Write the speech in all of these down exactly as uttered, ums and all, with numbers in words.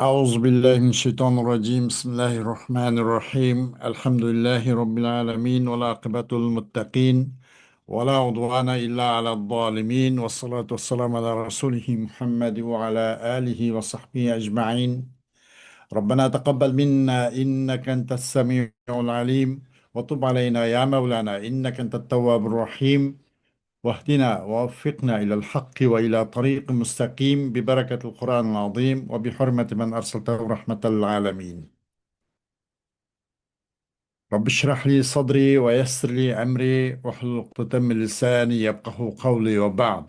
أعوذ بالله من الشيطان الرجيم. بسم الله الرحمن الرحيم. الحمد لله رب العالمين، والعاقبة للمتقين، ولا عدوان إلا على الظالمين، والصلاة والسلام على رسوله محمد وعلى آله وصحبه أجمعين. ربنا تقبل منا إنك أنت السميع العليم، وتب علينا يا مولانا إنك أنت التواب الرحيم، واهدنا ووفقنا إلى الحق وإلى طريق مستقيم ببركة القرآن العظيم وبحرمة من أرسلته رحمة للعالمين. رب اشرح لي صدري ويسر لي أمري واحلل عقدة من لساني يفقهوا قولي وبعد.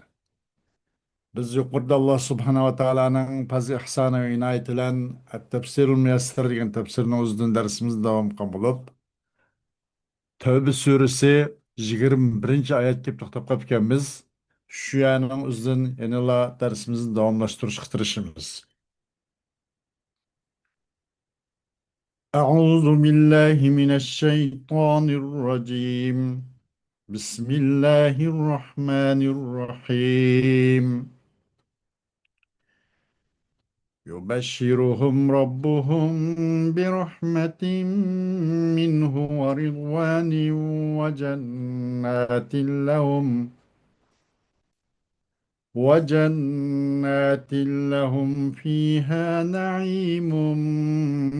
بىز يۇقىرىدا ئاللا سۇبھانەھۇ ۋە تائالانىڭ پەزلى ئىھسانى ۋە ئىنايىتى بىلەن ئەت-تەپسىرۇل مۇيەسسەر دېگەن تەپسىرنىڭ ئۆزىدىن دەرسىمىزنى داۋام قىلغان بولۇپ، تەۋبە سۈرىسى يىگىرمە بىرىنچى ئايەتكە كېلىپ توختاپ قاپتىكەنمىز. شۇ يەرنىڭ ئۆزىدىن يەنىلا دەرسىمىزنى داۋاملاشتۇرۇشقا تىرىشىمىز. أعوذ بالله من الشيطان الرجيم. بسم الله الرحمن الرحيم. يبشرهم ربهم برحمة منه ورضوان وجنات لهم، وجنات لهم فيها نعيم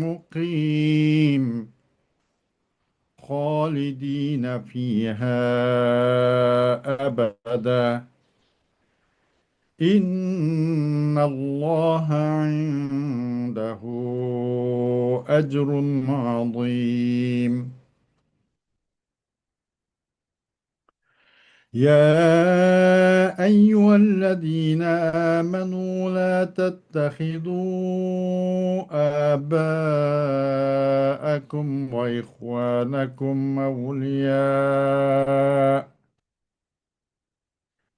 مقيم. خالدين فيها أبدا. إن الله عنده أجر عظيم. يا أيها الذين آمنوا لا تتخذوا آباءكم وإخوانكم أولياء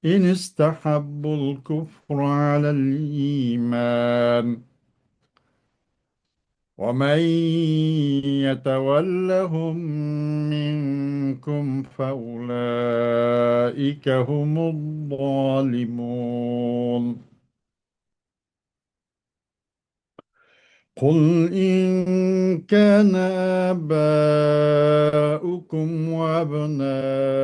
إن استحبوا الكفر على الإيمان ومن يتولهم منكم فأولئك هم الظالمون. قل إن كان آباؤكم وأبناؤكم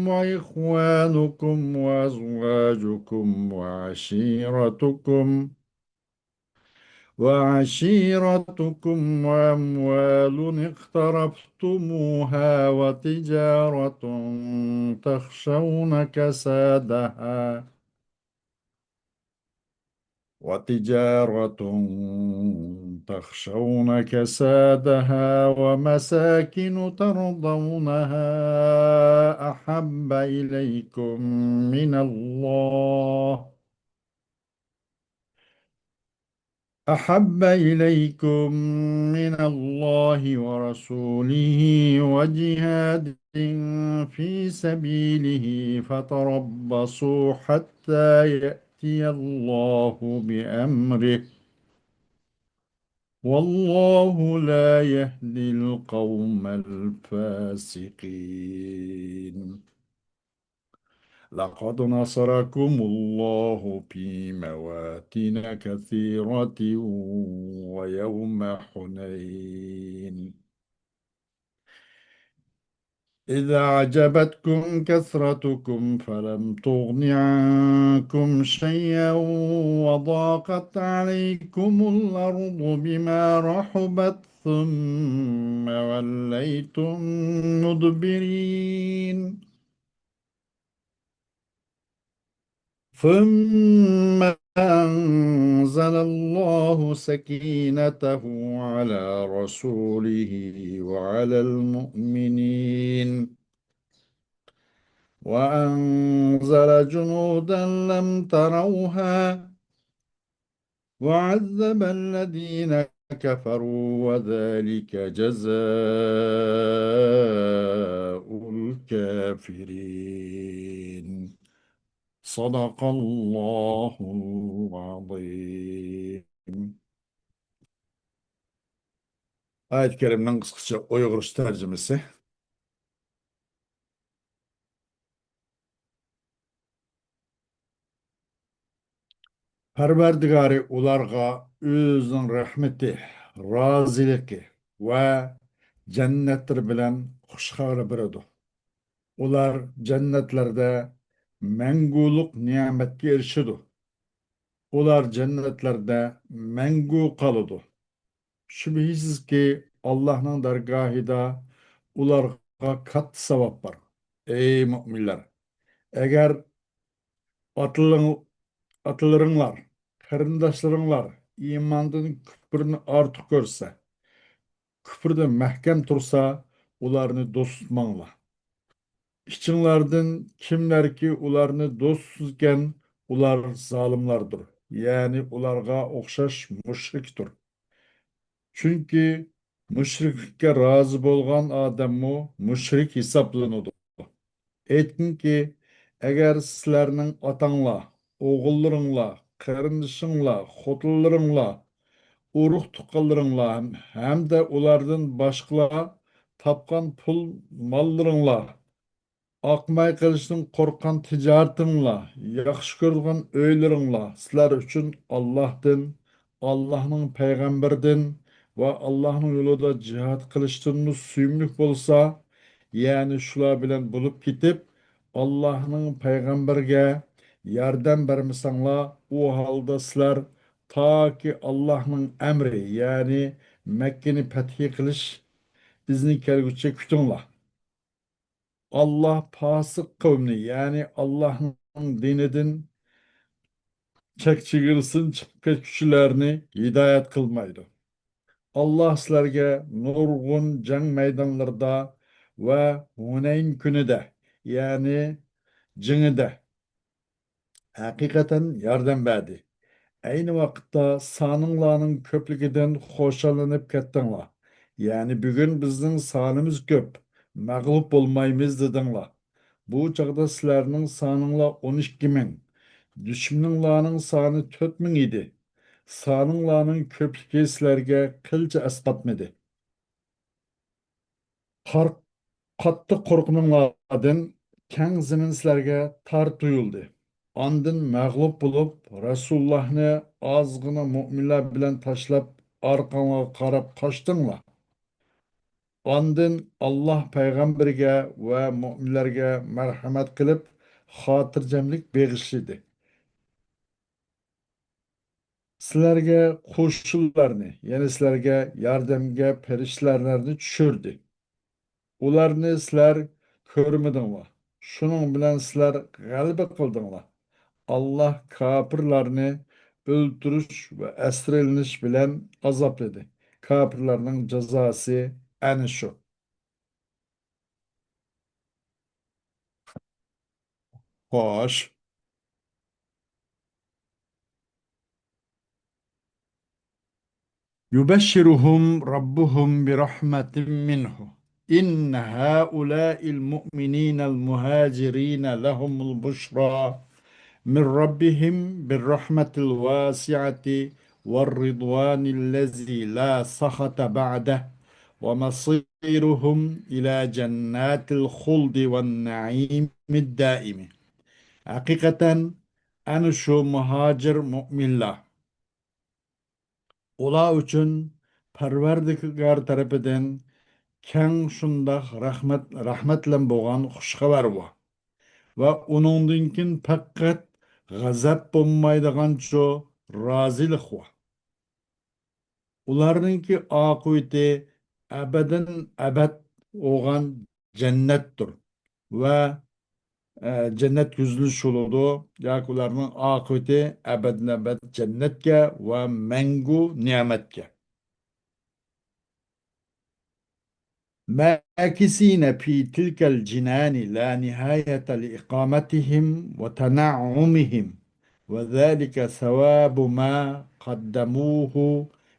وإخوانكم وأزواجكم وعشيرتكم وعشيرتكم وأموال اقترفتموها وتجارة تخشون كسادها وتجارة تخشون كسادها ومساكن ترضونها أحب إليكم من الله أحب إليكم من الله ورسوله وجهاد في سبيله فتربصوا حتى يأتي الله بأمره والله لا يهدي القوم الفاسقين. لقد نصركم الله في مواطن كثيرة ويوم حنين إذ أعجبتكم كثرتكم فلم تغن عنكم شيئا وضاقت عليكم الأرض بما رحبت ثم وليتم مدبرين. ثم أنزل الله سكينته على رسوله وعلى المؤمنين وأنزل جنودا لم تروها وعذب الذين كفروا وذلك جزاء الكافرين. صدق الله العظيم. ئايەت كەرىمنىڭ قىسقىچە ئۇيغۇرچە تەرجىمىسى. پەرۋەردىگارى ئۇلارغا ئۆزىنىڭ رەھمىتى، رازىلىقى ۋە جەننەتلىرى بىلەن خۇش خەۋەر بېرىدۇ. ئۇلار جەننەتلەردە مەڭگۈلۈك نېمەتكە ئېرىشىدۇ. ئۇلار جەننەتلەردە مەڭگۈ قالىدۇ. شۈبھىسىزكى، ئاللاھنىڭ دەرگاھىدا ئۇلارغا كاتتا ساۋاب بار. ئەي مۆمىنلەر! ئەگەر ئاتىلىڭ-، ئاتىلىرىڭلار، قېرىنداشلىرىڭلار ئىماندىن كۈپرنى ئارتۇق كۆرسە، كۈپرىدە مەھكەم تۇرسا، ئۇلارنى دوست تۇتماڭلار. ئىچىڭلاردىن كىملەركى ئۇلارنى دوست تۇتىدىكەن، ئۇلار زالىملاردۇر، يەنى ئۇلارغا ئوخشاش مۇشرىكتۇر. چۈنكى مۇشرىكلىككە رازى بولغان ئادەممۇ مۇشرىك ھېسابلىنىدۇ. ئېيتقىنكى، ئەگەر سىلەرنىڭ ئاتاڭلار، ئوغۇللىرىڭلار، قېرىندىشىڭلار، خوتۇنلىرىڭلار، ئۇرۇق-تۇغقانلىرىڭلار ھەمدە ئۇلاردىن باشقىلار تاپقان پۇل-ماللىرىڭلار، ئاقماي قېلىشتىن قورققان تىجارىتىڭلار، ياخشى كۆرىدىغان ئۆيلىرىڭلار سىلەر ئۈچۈن ئاللاھتىن، ئاللاھنىڭ پەيغەمبىرىدىن ۋە ئاللاھنىڭ يولىدا جىھاد قىلىشتىنمۇ سۆيۈملۈك بولسا، يەنى شۇلار بىلەن بولۇپ كېتىپ، ئاللاھنىڭ پەيغەمبىرىگە ياردەم بەرمىسەڭلار، ئۇ ھالدا سىلەر تاكى ئاللاھنىڭ ئەمرى، يەنى مەككىنى پەتھى قىلىش ئىزنى كەلگۈچە كۈتۈڭلار. ئاللاھ پاسىق قەۋمنى، يەنى ئاللاھنىڭ دىنىدىن چەك-چېگرىسىدىن چىقىپ كەتكۈچىلەرنى ھىدايەت قىلمايدۇ. ئاللاھ سىلەرگە نۇرغۇن جەڭ مەيدانلىرىدا ۋە ھۇنەين كۈنىدە، يەنى جېڭىدە ھەقىقەتەن ياردەم بەردى. ئەينى ۋاقىتتا سانىڭلارنىڭ كۆپلۈكىدىن خۇشاللىنىپ كەتتىڭلار. يەنى، «بۈگۈن بىزنىڭ سانىمىز كۆپ، مەغلۇپ بولمايمىز» دېدىڭلار. بۇ چاغدا سىلەرنىڭ سانىڭلار ئون ئىككى مىڭ، دۈشمىنىڭلارنىڭ سانى تۆت مىڭ ئىدى. سانىڭلارنىڭ كۆپلۈكى سىلەرگە قىلچە ئەسقاتمىدى. قار-، قاتتىق قورققىنىڭلاردىن كەڭ زېمىن سىلەرگە تار تۇيۇلدى. ئاندىن مەغلۇپ بولۇپ، رەسۇلۇللاھنى ئازغىنا مۆمىنلەر بىلەن تاشلاپ، ئارقاڭلارغا قاراپ قاچتىڭلار. ئاندىن ئاللاھ پەيغەمبىرىگە ۋە مۆمىنلەرگە مەرھەمەت قىلىپ، خاتىرجەملىك بېغىشلىدى. سىلەرگە قوشۇنلارنى، يەنى سىلەرگە ياردەمگە پەرىشتىلەرنى چۈشۈردى. ئۇلارنى سىلەر كۆرمىدىڭلار. شۇنىڭ بىلەن سىلەر غەلىبە قىلدىڭلار. ئاللاھ كاپىرلارنى ئۆلتۈرۈش ۋە ئەسىرلىنىش بىلەن ئازابلىدى. كاپىرلارنىڭ جازاسى ئەنە شۇ. خوش. يبشرهم ربهم برحمة منه. إن هؤلاء المؤمنين المهاجرين لهم البشرى من ربهم بالرحمة الواسعة والرضوان الذي لا سخط بعده ومصيرهم إلى جنات الخلد والنعيم الدائم. ھەقىقەتەن، ئەنە شۇ مۇھاجىر مۆمىنلەر. ئۇلار ئۈچۈن پەرۋەردىگار تەرىپىدىن كەڭ شۇنداق رەھمەت، رەھمەت بىلەن بولغان خۇش خەۋەر بار. ۋە ئۇنىڭدىن كېيىن پەقەت غەزەپ بولمايدىغانچۇ رازىلىق بار. ئۇلارنىڭكى ئاقىۋىتى ئەبەدەن ئەبەد بولغان جەننەتتۇر ۋە، ئە، جەننەت يۈزلىنىش يولىدۇر، ياكى ئۇلارنىڭ ئاقىۋىتى ئەبەدەن ئەبەد جەننەتكە ۋە مەڭگۈ نېمەتكە. ماكثين في تلك الجنان لا نهاية لإقامتهم وتنعمهم، وذلك ثواب ما قدموه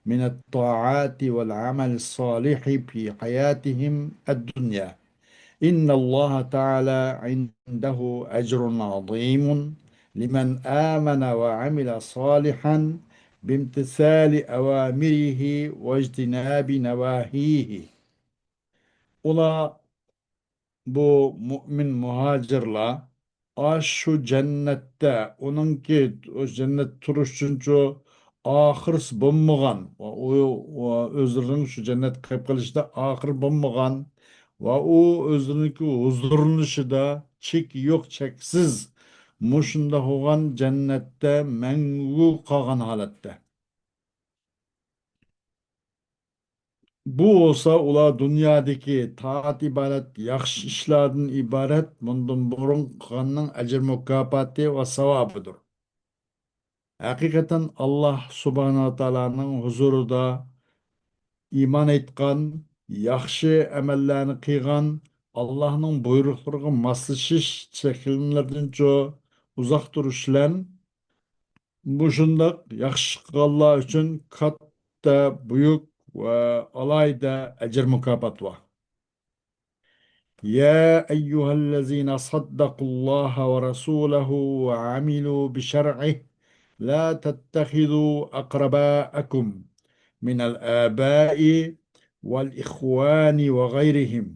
من الطاعات والعمل الصالح في حياتهم الدنيا. إن الله تعالى عنده أجر عظيم لمن آمن وعمل صالحا بامتثال أوامره واجتناب نواهيه. ئۇلار، بۇ مۆمىن مۇھاجىرلار، ئاشۇ جەننەتتە، ئۇنىڭكى، ئۇ جەننەتتە تۇرۇش ئۈچۈنچۇ ئاخىرسى بولمىغان ۋە ئۇ، ئۇ ئۆزلىرىنىڭ شۇ جەننەتكە كىرىپ قېلىشىدا ئاخىرى بولمىغان ۋە ئۇ ئۆزلىرىنىڭكى ھۇزۇرلىنىشىدا چېكى يوق، چەكسىز، مۇشۇنداق بولغان جەننەتتە مەڭگۈ قالغان ھالەتتە. بۇ بولسا ئۇلار دۇنيادىكى تائەت ئىبادەت، ياخشى ئىشلاردىن ئىبارەت مۇندىن بۇرۇن قىلغاننىڭ ئەجىر مۇكاپاتى ۋە ساۋابىدۇر. ھەقىقەتەن ئاللاھ سۇبھانەھۇ ۋە تائالانىڭ ھۇزۇرىدا ئىمان ئېيتقان، ياخشى ئەمەللەرنى قىلغان، ئاللاھنىڭ بۇيرۇقلىرىغا ماسلىشىش چەكلىمىلىرىدىنچۇ ئۇزاق تۇرۇش بىلەن، مۇشۇنداق ياخشى قىلغانلار ئۈچۈن كاتتا، بۈيۈك ۋە ئالاھىدە ئەجىر مۇكاپات بار. يا أيها الذين صدقوا الله ورسوله وعملوا بشرعه لا تتخذوا أقرباءكم من الآباء والإخوان وغيرهم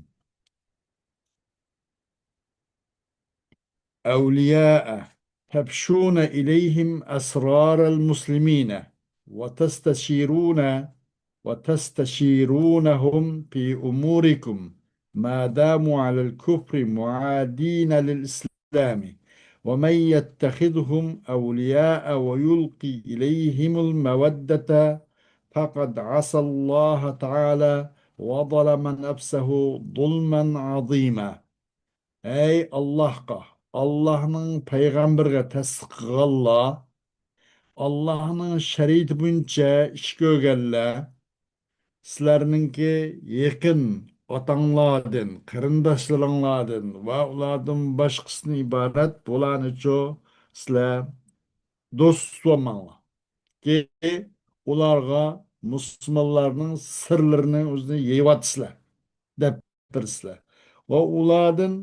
أولياء تفشون إليهم أسرار المسلمين وتستشيرون وتستشيرونهم في أموركم ما داموا على الكفر معادين للإسلام، ومن يتخذهم أولياء ويلقي إليهم المودة فقد عصى الله تعالى وظلم نفسه ظلما عظيما. ئەي ئاللاھقا، ئاللاھنىڭ پەيغەمبىرىگە تەستىق قىلغانلار، ئاللاھنىڭ شەرىئىتى بويىچە ئىش كۆرگەنلەر، سىلەرنىڭكى يېقىن ئاتاڭلاردىن، قېرىنداشلىرىڭلاردىن ۋە ئۇلاردىن باشقىسىدىن ئىبارەت بۇلارنىچۇ سىلەر دوست تۇتۇۋالماڭلار. كى، ئۇلارغا مۇسۇلمانلارنىڭ سىرلىرىنى ئۆزىنى يېيىۋاتىسىلەر، دەپ بېرىسىلەر. ۋە ئۇلاردىن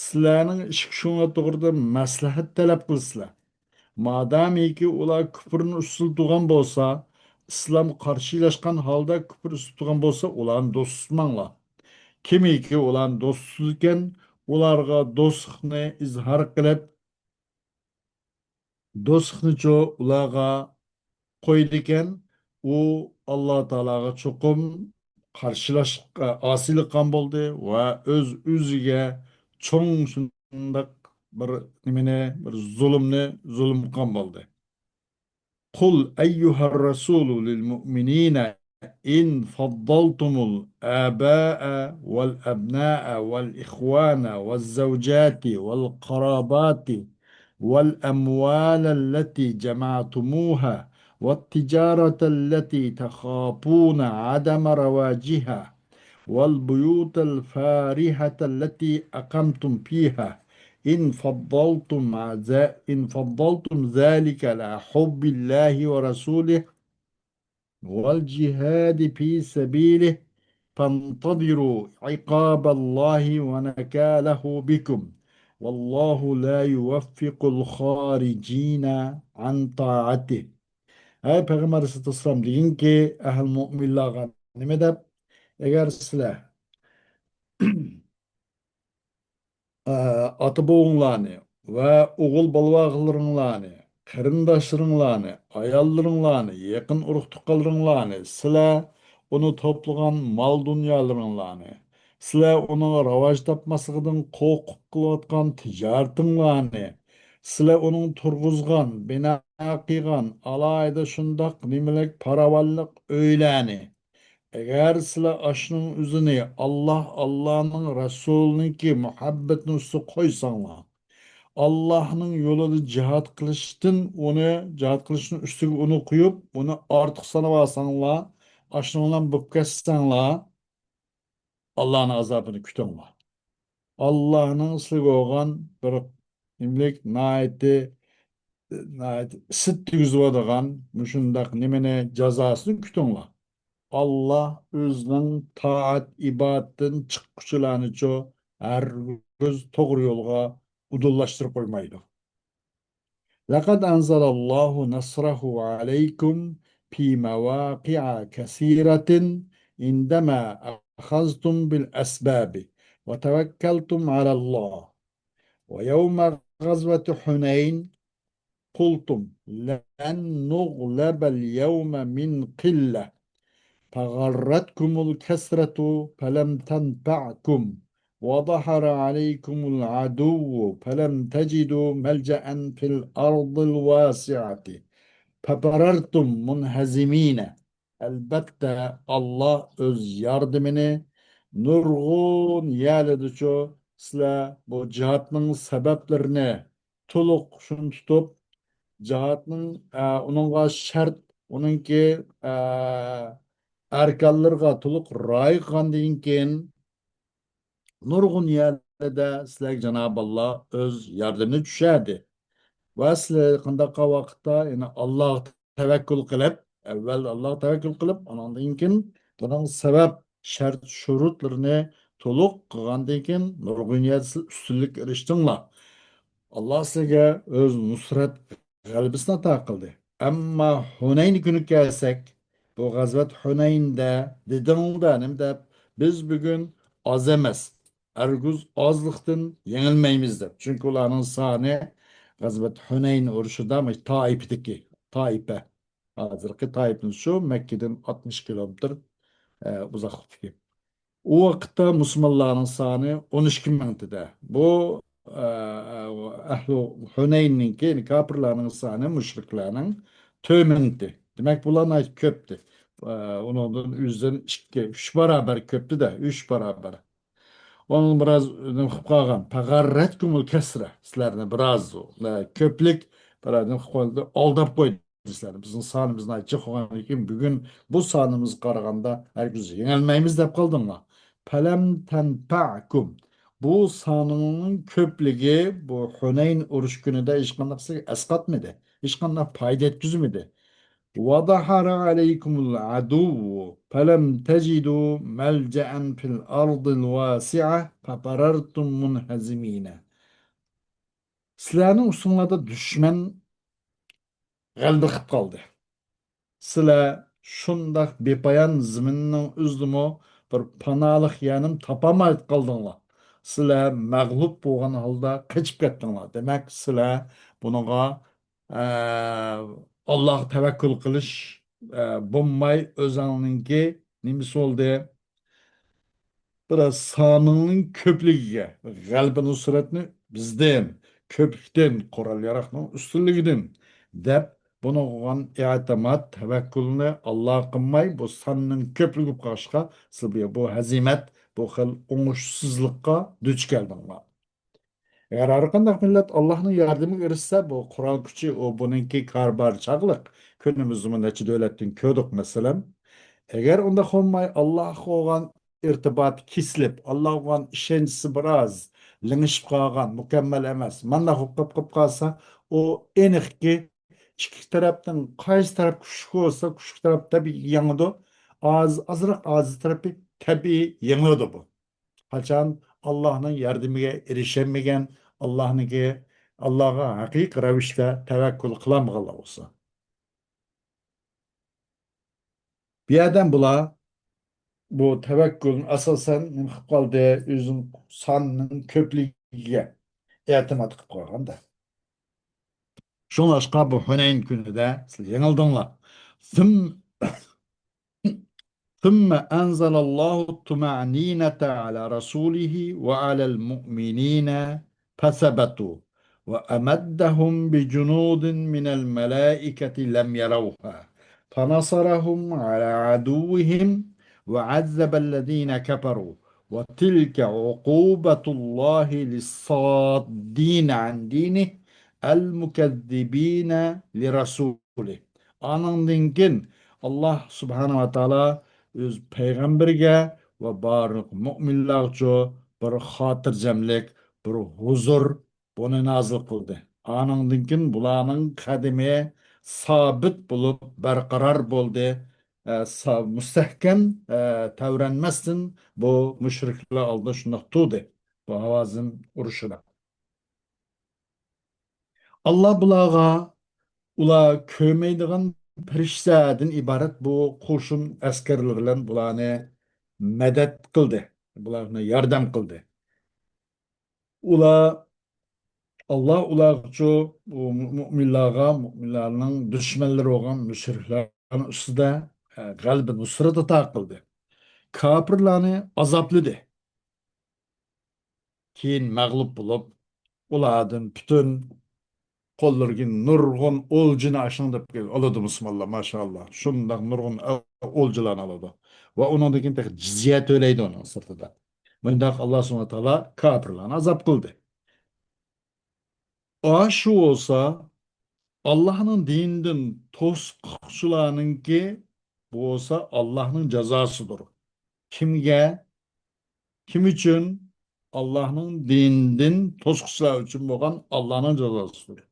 سىلەرنىڭ ئىش كۈچۈڭلار توغرىدا مەسلىھەت تەلەپ قىلىسىلەر. مادامىكى ئۇلار كۇپرنى ئۈستىدە تۇرغان بولسا، ئىسلامغا قارشىلاشقان ھالدا كۇپر ئۈستىدە تۇرغان بولسا، ئۇلارنى دوست تۇتماڭلار. كىمكى ئۇلارنى دوست تۇتىدىكەن، ئۇلارغا دوستلۇقنى ئىزھار قىلىپ، دوستلۇقنىچۇ ئۇلارغا قويىدىكەن، ئۇ ئاللا تائالاغا چوقۇم قارشىلاشقا، ئاسىيلىق قىلغان بولدى ۋە ئۆز ئۆزىگە چوڭ شۇنداق بىر نېمىنى، بىر زۇلۇمنى زۇلۇم قىلغان بولدى. قل أيها الرسول للمؤمنين إن فضلتم الآباء والأبناء والإخوان والزوجات والقرابات والأموال التي جمعتموها والتجارة التي تخافون عدم رواجها والبيوت الفارهة التي أقمتم فيها إن فضلتم ذ-، إن فضلتم ذلك على حب الله ورسوله والجهاد في سبيله فانتظروا عقاب الله ونكاله بكم والله لا يوفق الخارجين عن طاعته. ھەي پەيغەمبەر ئەلەيھىسسالام، دېگىنكى ئەھلى مۆمىنلارغا نېمە دەپ، ئەگەر سىلەر ئاتا بوۋاڭلارنى ۋە ئوغۇل بالىۋاغلىرىڭلارنى، قېرىنداشلىرىڭلارنى، ئاياللىرىڭلارنى، يېقىن ئۇرۇق-تۇغقانلىرىڭلارنى، سىلەر ئۇنى توپلىغان مال-دۇنيالىرىڭلارنى، سىلەر ئۇنىڭ راۋاج تاپماسلىقىدىن قورقۇپ قىلىۋاتقان تىجارىتىڭلارنى، سىلەر ئۇنىڭ تۇرغۇزغان، بىنا قىلغان ئالاھىدە شۇنداق نېمىلىك پاراۋانلىق ئۆيلەرنى، ئەگەر سىلەر ئاشۇنىڭ ئۆزىنى ئاللا، ئاللانىڭ رەسۇلىنىڭكى مۇھەببىتىنىڭ ئۈستىگە قويساڭلار، ئاللانىڭ يولىدا جىھاد قىلىشتىن ئۇنى، جىھاد قىلىشنىڭ ئۈستىگە ئۇنى قويۇپ، ئۇنى ئارتۇق سانىۋالساڭلار، ئاشۇنىڭ بىلەن بولۇپ كەتسەڭلار، ئاللانىڭ ئازابىنى كۈتۈڭلار. ئاللانىڭ سىلىگە بولغان بىر نېمىلىك ناھايىتى، ناھايىتى ئىسسىت تېگىزىۋالىدىغان مۇشۇنداق نېمىنى، جازاسىنى كۈتۈڭلار. ئاللا ئۆزىنىڭ تائەت ئىبادىتىدىن چىققۇچىلارنىچۇ ھەرگىز توغرا يولغا ئۇدۇللاشتۇرۇپ قويمايدۇ. لقد أنزل الله نصره عليكم في مواقع كثيرة عندما أخذتم بالأسباب وتوكلتم على الله ويوم غزوة حنين قلتم لن نغلب اليوم من قلة فغرتكم الكثرة فلم تنفعكم وظهر عليكم العدو فلم تجدوا ملجأ في الأرض الواسعة ففررتم منهزمين. ئەلبەتتە، ئاللا ئۆز ياردىمىنى نۇرغۇن يەرلىدىچۇ سىلەر بۇ جىھادنىڭ سەۋەبلىرىنى تولۇق شۇنى تۇتۇپ، جىھادنىڭ، ئە، ئۇنىڭغا شەرت، ئۇنىڭكى، ئە، ئەركانلىرىغا تولۇق رىئايە قىلغاندىن كېيىن، نۇرغۇن يەرلەردە سىلەرگە جانابى ئاللا ئۆز ياردىمىنى چۈشەردى. ۋە سىلەر قانداق ۋاقىتتا، يەنى ئاللاغا تەۋەككۈل قىلىپ، ئەۋۋەل ئاللاغا تەۋەككۈل قىلىپ، ئۇنىڭدىن كېيىن بۇنىڭ سەۋەب، شەرت، شۇرۇتلىرىنى تولۇق قىلغاندىن كېيىن نۇرغۇن يەردە سىز ئۈستۈنلۈككە ئېرىشتىڭلار. ئاللا سىلەرگە ئۆز نۇسرەت غەلىبىسىنى ئاتا قىلدى. ئەمما ھۇنەين كۈنىگە كەلسەك، بۇ غەزۋەت ھۇنەيندە دېدىڭلار نېمە دەپ، بىز بۈگۈن ئاز ئەمەس، ئەرگۇز ئازلىقتىن يېڭىلمەيمىز دەپ. چۈنكى ئۇلارنىڭ سانى غەزۋەت ھۇنەين ئۇرۇشىدا مۇشۇ تائىپىدىكى، تائىپە، ھازىرقى تائىپنىڭ شۇ مەككىدىن ئاتمىش كىلومېتىر، ئە، ئۇزاقلىقتىكى. ئۇ ۋاقىتتا مۇسۇلمانلارنىڭ سانى ئون ئىككى مىڭ ئىدى. بۇ، ئە، ئەھلى ھۇنەيننىڭكى، يەنى كاپىرلارنىڭ سانى مۇشرىكلارنىڭ تۆت مىڭ ئىدى. دېمەك، بۇلار ناھايىتى كۆپتى. ئە، ئۇنىڭدىن يۈزدىن ئىككى، ئۈچ باراۋەر كۆپتى-دە، ئۈچ باراۋەر. ئۇنىڭ بىراز نېمە قىلىپ قالغان، فغرتكم الكثرة، سىلەرنى بىراز، ئە، كۆپلۈك بىراز نېمە قىلىپ قالدى، ئالداپ قويدى. سىلەرنى، بىزنىڭ سانىمىز ناھايىتى جىق بولغاندىن كېيىن، بۈگۈن بۇ سانىمىزغا قارىغاندا ھەرگىز يېڭەلمەيمىز دەپ قالدىڭلار. فلم تنفعكم. بۇ سانىڭنىڭ كۆپلۈكى بۇ ھۇنەين ئۇرۇش كۈنىدە ھېچقانداق سىزگە ئەسقاتمىدى، ھېچقانداق پايدا يەتكۈزمىدى. وظهر عليكم العدو فلم تجدوا ملجأ في الأرض الواسعة ففررتم منهزمين. سىلەرنىڭ ئۈستۈڭلاردا دۈشمەن غەلىبە قىلىپ قالدى. سىلەر شۇنداق بىپايان زېمىننىڭ ئۆزىدىمۇ بىر پاناھلىق يەرنىمۇ تاپالماي قالدىڭلار. سىلەر مەغلۇپ بولغان ھالدا قېچىپ كەتتىڭلار. دېمەك، سىلەر بۇنىڭغا، ئە، ئاللاغا تەۋەككۈل قىلىش، ئە، بولماي، ئۆزۈڭنىڭكى نېمىسى بولدى؟ بىراز سانىڭنىڭ كۆپلۈكىگە، غەلىبە نۇسرەتنى بىزدىن، كۆپلۈكتىن، قورال ياراغنىڭ ئۈستۈنلۈكىدىن دەپ، بۇنىڭغا بولغان ئېتىماد، تەۋەككۈلنى ئاللاغا قىلماي، بۇ ساننىڭ كۆپلۈكى بولۇپ قالغاچقا، سىز بۇ، بۇ ھەزىمەت، بۇ خىل ئوڭۇشسىزلىققا دۇچ كەلدىڭلار. ئەگەر ھەر قانداق مىللەت ئاللاھنىڭ ياردىمىگە ئېرىشسە، بۇ قورال كۈچى، ئۇ بۇنىڭكى كارى بار چاغلىق. كۈنىمىزدىمۇ نەچچە دۆلەتتىن كۆردۇق، مەسىلەن. ئەگەر ئۇنداق بولماي، ئاللاھقا بولغان ئىرتىباتى كېسىلىپ، ئاللاھقا بولغان ئىشەنچىسى بىراز لىڭشىپ قالغان، مۇكەممەل ئەمەس، مانداق بولۇپ قېلىپ قالسا، ئۇ ئېنىقكى، ئىككى تەرەپنىڭ قايسى تەرەپ كۈچلۈك بولسا، كۈچلۈك تەرەپ تەبىئىي يېڭىدۇ. ئاز، ئازراق ئاجىز تەرىپى تەبىئىي يېڭىلىدۇ بۇ. قاچان ئاللاھنىڭ ياردىمىگە ئېرىشەلمىگەن، ئاللاھنىڭكى، ئاللاھقا ھەقىقىي رەۋىشتە تەۋەككۈل قىلالمىغانلار بولسا. بۇ يەردىن بۇلار بۇ تەۋەككۈلنى ئاساسەن نېمە قىلىپ قالدى؟ ئۆزىنىڭ سانىنىڭ كۆپلۈكىگە ئېتىماد قىلىپ قالغاندا. شۇڭلاشقا بۇ ھۈنەين كۈنىدە سىلەر يېڭىلدىڭلار. ثم ثم أنزل الله الطمأنينة على رسوله وعلى المؤمنين فثبتوا وأمدهم بجنود من الملائكة لم يروها فنصرهم على عدوهم وعذب الذين كفروا وتلك عقوبة الله للصادين عن دينه المكذبين لرسوله. ئانىڭدىن كېيىن ئاللاھ سۇبھانەھۇ ۋە تائالا ئۆز پەيغەمبىرىگە ۋە بارلىق مۆمىنلەرگىچۇ بىر خاتىرجەملىك، بىر ھۇزۇر، بۇنى نازىل قىلدى. ئانىڭدىن كېيىن بۇلارنىڭ قەدىمى سابىت بولۇپ، بەرقارار بولدى. ئە، سا-، مۇستەھكەم، ئە، تەۋرەنمەستىن بۇ مۇشرىكلار ئالدىدا شۇنداق تۇردى. بۇ ھاۋازىن ئۇرۇشىدا. ئاللاھ بۇلارغا ئۇلار كۆرمەيدىغان پەرىشتىلەردىن ئىبارەت بۇ قوشۇن ئەسكەرلىرى بىلەن بۇلارنى مەدەت قىلدى، بۇلارنى ياردەم قىلدى. ئۇلار ئاللا ئۇلارغىچۇ، بۇ مۇ-، مۇئمىنلارغا، مۇئمىنلارنىڭ دۈشمەنلىرى بولغان مۇشرىكلارنىڭ ئۈستىدە، ئە، غەلىبە، نۇسرەت ئاتا قىلدى. كاپىرلارنى ئازابلىدى. كېيىن مەغلۇپ بولۇپ، ئۇلاردىن پۈتۈن قوللىرىغا نۇرغۇن ئولجىنى ئاشۇنىڭ دەپ ئالىدۇ مۇسۇلمانلار، ماشائاللا. شۇنداق نۇرغۇن ئولجىلارنى ئالىدۇ. ۋە ئۇنىڭدىن كېيىن تېخى جىزيە تۆلەيدۇ ئۇنىڭ سىرتىدا. مۇنداق ئاللا سۇبھانەھۇ ۋە تائالا كاپىرلارنى ئازاب قىلدى. ئاشۇ بولسا، ئاللاھنىڭ دىنىدىن توسقۇچىلارنىڭكى بولسا ئاللاھنىڭ جازاسىدۇر. كىمگە؟ كىم ئۈچۈن؟ ئاللاھنىڭ دىنىدىن توسقۇچىلار ئۈچۈن بولغان ئاللاھنىڭ جازاسىدۇر.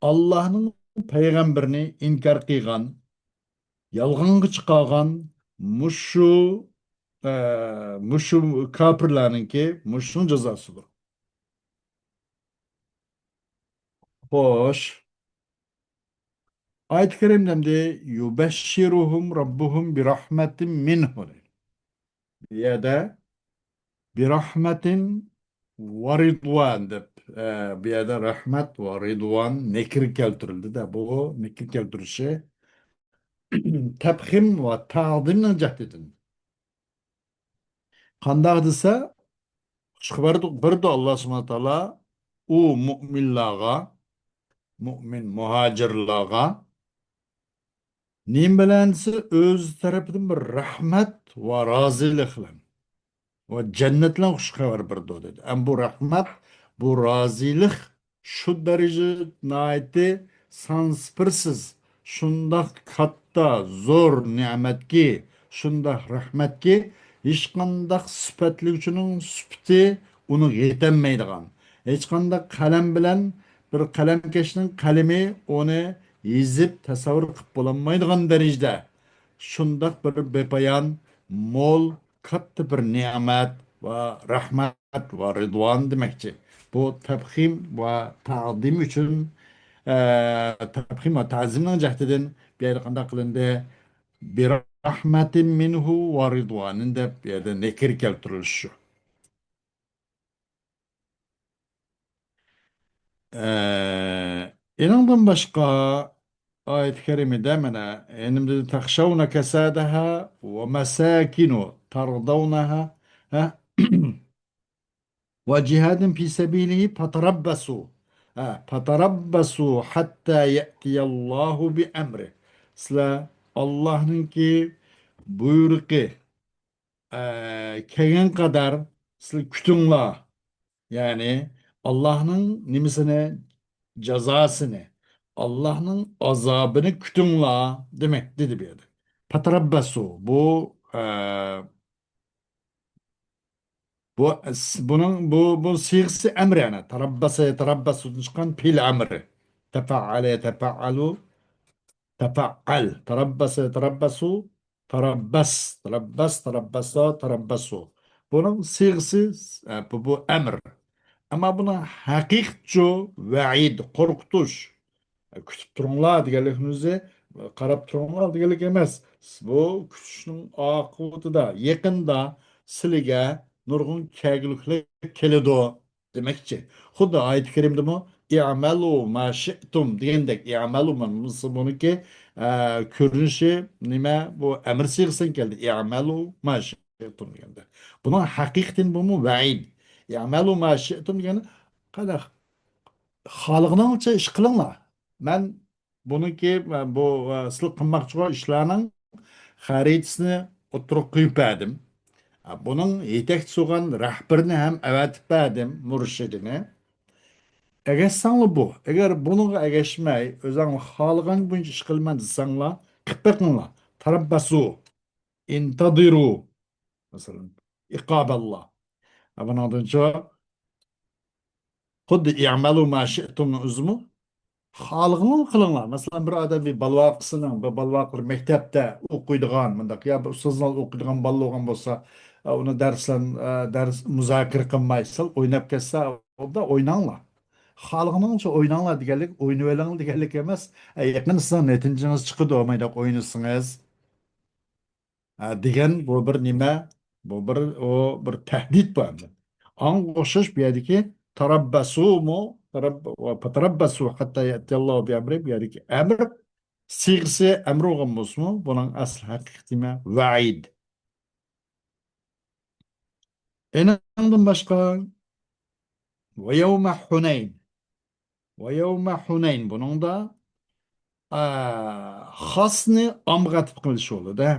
ئاللاھنىڭ پەيغەمبىرىنى ئىنكار قىلغان، يالغانغا چىقارغان مۇشۇ، ئە، مۇشۇ كاپىرلارنىڭكى مۇشۇنىڭ جازاسىدۇر. خوش. ئايەت كەرىمدە يۇبەششىرۇھۇم رەببۇھۇم بىرەھمەتىم مىنھۇ دەيدۇ. بۇ يەردە بىرەھمەتىن ۋە رىدۋان دەپ، ئە، بۇ يەردە رەھمەت ۋە رىدۋان نەكىر كەلتۈرۈلدى-دە. بۇ نەكىر كەلتۈرۈشى تەپخىم ۋە تەزىمنىڭ جەھىتىدىن. قانداق دېسە، خۇش خەۋەر بېرىدۇ ئاللا سۇبھانەھۇ ۋە تائالا ئۇ مۇئمىنلارغا، مۇئمىن مۇھاجىرلارغا نېمە بىلەن دېسە، ئۆزى تەرىپىدىن بىر رەھمەت ۋە رازىلىق بىلەن ۋە جەننەت بىلەن خۇش خەۋەر بېرىدۇ دېدى. ئەمما بۇ رەھمەت، بۇ رازىلىق شۇ دەرىجىدە ناھايىتى سانسىپىرسىز، شۇنداق كاتتا، زور نېمەتكى، شۇنداق رەھمەتكى، ھېچقانداق سۈپەتلىگۈچىنىڭ سۈپىتى ئۇنىڭغا يېتەلمەيدىغان، ھېچقانداق قەلەم بىلەن بىر قەلەمكەشنىڭ قەلىمى ئۇنى يېزىپ تەسەۋۋۇر قىلىپ بولالمايدىغان دەرىجىدە شۇنداق بىر بىپايان، مول، كاتتا بىر نېمەت ۋە رەھمەت ۋە رىدۋان دېمەكچى. بۇ تەپخىم ۋە تەزىم ئۈچۈن، ئە، تەپخىم ۋە تەزىمنىڭ جەھىتىدىن بۇ يەردە قانداق قىلىندى؟ بىرەھمەتىن مىنھۇ ۋە رىدۋانىن دەپ بۇ يەردە نەكىر كەلتۈرۈلۈشى شۇ. ئە، ئېنىڭدىن باشقا ئايەت كەرىمىدە مانا، ئېنىمدە تەخشەۋنە كەسادەھا ۋە مەساكىنۇ تەردەۋنەھا، ھە؟ ۋە جىھادىن فى سەبىلىھى فەتەرەببەسۇ. ھە، فەتەرەببەسۇ ھەتتا يەتىيەللاھۇ بىئەمرى. سىلەر ئاللاھنىڭكى بۇيرۇقى، ئە، كەلگەن قەدەر سىلەر كۈتۈڭلار. يەنى ئاللاھنىڭ نېمىسىنى؟ جازاسىنى، ئاللاھنىڭ ئازابىنى كۈتۈڭلار دېمەك، دېدى بۇ يەردە. فەتەرەببەسۇ. بۇ، ئە، بۇ، بۇنىڭ، بۇ، بۇ سىيغىسى ئەمرى، يەنى تەرەببەسە يەتەرەببەسۇدىن چىققان پېئىل ئەمرى. تەپەئەلە يەتەپەئەلۇ، تەپەئەل. تەرەببەسە يەتەرەببەسۇ، تەرەببەس، تەرەببەس، تەرەببەسا، تەرەببەسۇ. بۇنىڭ سىيغىسى، ئە، بۇ، بۇ ئەمر. ئەمما بۇنىڭ ھەقىقىتىچۇ ۋەئىد، قورقۇتۇش. كۈتۈپ تۇرۇڭلار دېگەنلىكنىڭ ئۆزى، قاراپ تۇرۇڭلار دېگەنلىك ئەمەس. بۇ كۈتۈشنىڭ ئاقىۋىتىدە، يېقىندا سىلىگە نۇرغۇن كەلگۈلۈكلەر كېلىدۇ دېمەكچى. خۇددى ئايەت كەرىمدىمۇ «ئىئمەلۇ ما شىئتۇم» دېگەندەك، «ئىئمەلۇ» مانا بۇنىڭكى، ئە، كۆرۈنۈشى نېمە؟ بۇ ئەمىر سىيغىسىدىن كەلدى. «ئىئمەلۇ ما شىئتۇم» دېگەندە. بۇنىڭ ھەقىقىتىدىن بۇمۇ ۋەئىد. «ئىئمەلۇ ما شىئتۇم» دېگەن قانداق؟ خالىغىنىڭچە ئىش قىلىڭلار. مەن بۇنىڭكى، بۇ، سىلەر قىلماقچى بولغان ئىشلارنىڭ خەرىتىسىنى ئوتتۇرىغا قويۇپ بەردىم. بۇنىڭ يېتەكچىسى بولغان رەھبىرىنى ھەم ئەۋەتىپ بەردىم، مۇرشىدىنى. ئەگەشسەڭلار بۇ. ئەگەر بۇنىڭغا ئەگەشمەي، ئۆزۈڭلار خالىغان بويىچە ئىش قىلىمەن دېسەڭلار، قىلىپ بېقىڭلار. تەرەببەسۇ. ئىنتەزىرۇ. مەسىلەن، ئىقابەللا. بۇنىڭدىنچۇ خۇددى «ئىئمەلۇ ما شىئتۇم»نىڭ ئۆزىمۇ خالىغىنىڭلار قىلىڭلار. مەسىلەن، بىر ئادەم بىر بالىۋاقىسىنىڭ، بىر بالىۋاقلىرى مەكتەپتە ئوقۇيدىغان، مۇنداق، يا بىر ئۇستازلار ئوقۇيدىغان بالا بولغان بولسا، ئۇنى دەرس بىلەن، دەرس مۇزاكىرە قىلماي، سەل ئويناپ كەتسە، ئۇندا ئويناڭلار. خالىغىنىڭچە ئويناڭلار دېگەنلىك، ئوينىۋېلىڭ دېگەنلىك ئەمەس. يېقىندا سىزنىڭ نەتىجىڭىز چىقىدۇ، مانداق ئوينىسىڭىز. ھە، دېگەن بۇ بىر نېمە؟ بۇ بىر، ئۇ بىر تەھدىت بۇ ئەمدى. ئاڭغا ئوخشاش بۇ يەردىكى تەرەببەسۇمۇ، فترب-، فتربصوا حتى يأتي الله بأمره، بۇ يەردىكى ئەمر سىيغىسى ئەمر بولغان بولسىمۇ، بۇنىڭ ئەسلى ھەقىقىي نېمە؟ ۋەئىد. ئېنىڭدىن باشقا، ۋە يەۋمە ھۇنەين. ۋە يەۋمە ھۇنەين. بۇنىڭدا، ئا، خاسنى ئامغا ئەتىپ قىلىش يولىدا.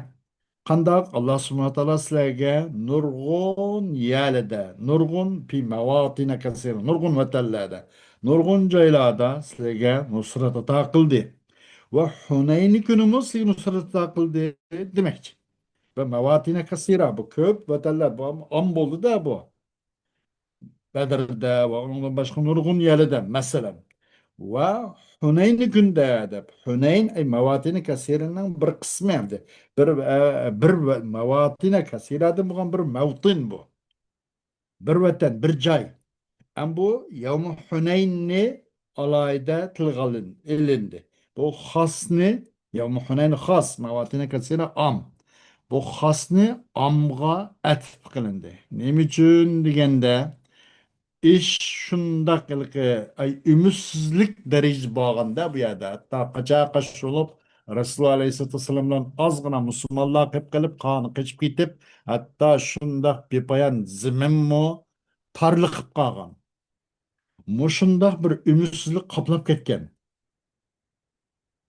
قانداق؟ ئاللا سۇبھانەھۇ ۋە تائالا سىلەرگە نۇرغۇن يەرلەردە، نۇرغۇن، في مواطن كثيرة، نۇرغۇن ۋەتەنلەردە، نۇرغۇن جايلاردا سىلەرگە نۇسرەت ئاتا قىلدى. ۋە ھۇنەين كۈنىمۇ سىلەرگە نۇسرەت ئاتا قىلدى دېمەكچى. ۋە مەۋاتىنە كەسىرە، بۇ كۆپ ۋەتەنلەر، بۇ ئام بولدى-دە بۇ. بەدرىدە ۋە ئۇنىڭدىن باشقا نۇرغۇن يەرلەردە، مەسىلەن. ۋە ھۇنەينى كۈندە دەپ، ھۇنەين، ئەي، مەۋاتىنە كەسىرىنىڭ بىر قىسمى ئەمدى. بىر، ئە، بىر ۋە مەۋاتىنە كەسىرەدىن بولغان بىر مەۋتىن بۇ. بىر ۋەتەن، بىر جاي. ئەم بۇ يەۋمۇ ھۇنەيننى ئالاھىدە تىلغا ئېلىندى. بۇ خاسنى، يەۋمۇ ھۇنەين خاس، مەۋاتىنە كەسىرە ئام. بۇ خاسنى ئامغا ئەتىپ قىلىندى. نېمە ئۈچۈن دېگەندە، ئىش شۇنداق ھېلىقى، ئاي، ئۈمىدسىزلىك دەرىجىسى بولغاندا بۇ يەردە، ھەتتا قاچا-قاچ بولۇپ، رەسۇلۇللا ئەلەيھىسسالاتۇ ۋەسسالام بىلەن ئازغىنا مۇسۇلمانلار قېلىپ قېلىپ، قانى قېچىپ كېتىپ، ھەتتا شۇنداق بىپايان زېمىنمۇ تارلىقىپ قالغان. مۇشۇنداق بىر ئۈمىدسىزلىك قاپلاپ كەتكەن.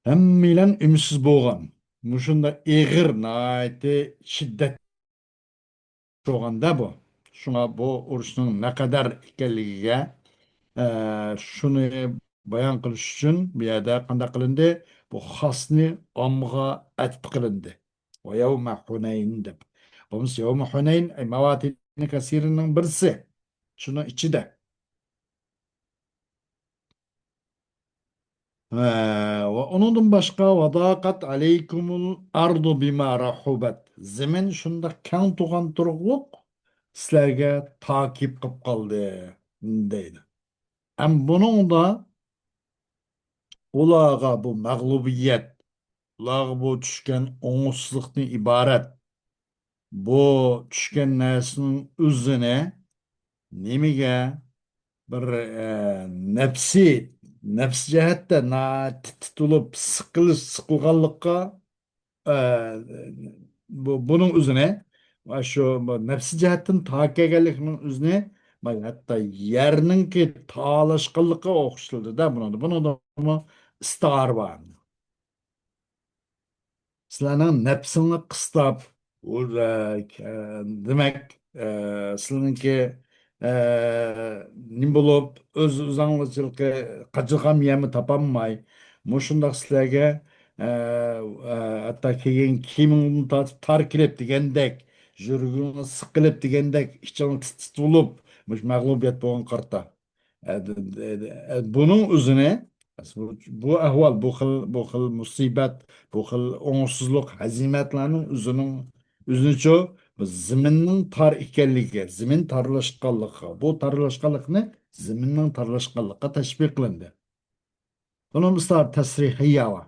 ھەممەيلەن ئۈمىدسىز بولغان. مۇشۇنداق ئېغىر، ناھايىتى شىددەت بولغاندا بۇ. شۇڭا بۇ ئۇرۇشنىڭ نەقەدەر ئىكەنلىكىگە، ئە، شۇنى بايان قىلىش ئۈچۈن بۇ يەردە قانداق قىلىندى؟ بۇ خاسنى ئامغا ئەتىپ قىلىندى. ۋە يەۋمە ھۇنەين دەپ. بولمىسا يەۋمە ھۇنەين، ئەي، مەۋاتىنى كەسىرىنىڭ بىرسى. شۇنىڭ ئىچىدە. ھە، ۋە ئۇنىڭدىن باشقا، ۋە زاقەت ئەلەيكۇمۇل ئەرزۇ بىما رەھۇبەت. زېمىن شۇنداق كەڭ تۇغان تۇرۇقلۇق سىلەرگە تاكىپ قىلىپ قالدى، دەيدۇ. ھەم بۇنىڭدا ئۇلارغا بۇ مەغلۇبىيەت، ئۇلارغا بۇ چۈشكەن ئوڭۇشسىزلىقتىن ئىبارەت. بۇ چۈشكەن نەرسىنىڭ ئۆزىنى نېمىگە بىر، ئە، نەپسىي، نەپسىي جەھەتتە ناھايىتى تىت-، تىتىلىپ سىقىلىش، سىقىلغانلىققا، ئە، بۇ، بۇنىڭ ئۆزىنى، ۋە شۇ بۇ نەپسىي جەھەتتىن تاكىپ كەلگەنلىكنىڭ ئۆزىنى، ھەتتا يەرنىڭكى تارلاشقانلىقىغا ئوخشىتىلدى-دە بۇنىڭدا. بۇنىڭدىمۇ ئىستىئارە بار. سىلەرنىڭ نەپسىڭلار قىستاپ، ئۇ، ئە، دېمەك، ئە، سىلىنىڭكى، ئە، نېمە بولۇپ، ئۆز ئۆزۈڭلارچىلىقى قاچىلىغان يەرمۇ تاپالماي، مۇشۇنداق سىلەرگە، ئە، ئە، ھەتتا كىيگەن كىيىمىڭدىن تارتىپ تار كېلىپ دېگەندەك، يۈرىكىڭىز سىقىلىپ دېگەندەك، ئىچىڭلار تىت-تىت بولۇپ، مۇشۇ مەغلۇبىيەت بولغان قارتا. ئە، د-، د-، د-، ئە، بۇنىڭ ئۆزىنى، بۇ، بۇ ئەھۋال، بۇ خىل، بۇ خىل مۇسىبەت، بۇ خىل ئوڭۇشسىزلىق، ھەزىمەتلەرنىڭ ئۆزىنىڭ، ئۆزىنىچۇ، بۇ زېمىننىڭ تار ئىكەنلىكى، زېمىن تارلاشقانلىقى، بۇ تارلاشقانلىقنى زېمىننىڭ تارلاشقانلىقىغا تەشبىھ قىلىندى. بۇنىڭ مىسالى تەسرىھىيە بار.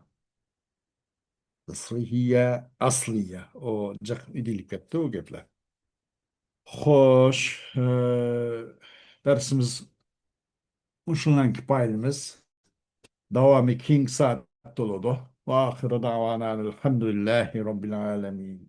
تەسرىھىيە، ئەسلىيە. ئۇ جىق ئېلىنىپ كەتتى ئۇ گەپلەر. خوش، ئە، دەرسىمىز مۇشۇنىڭ كۇپايىمىز. داۋامى كېيىنكى سائەتتە بولىدۇ. ۋە ئاخىرۇ دەۋانا ئەلھەمدۇلىللاھى رەببىل ئالەمىن.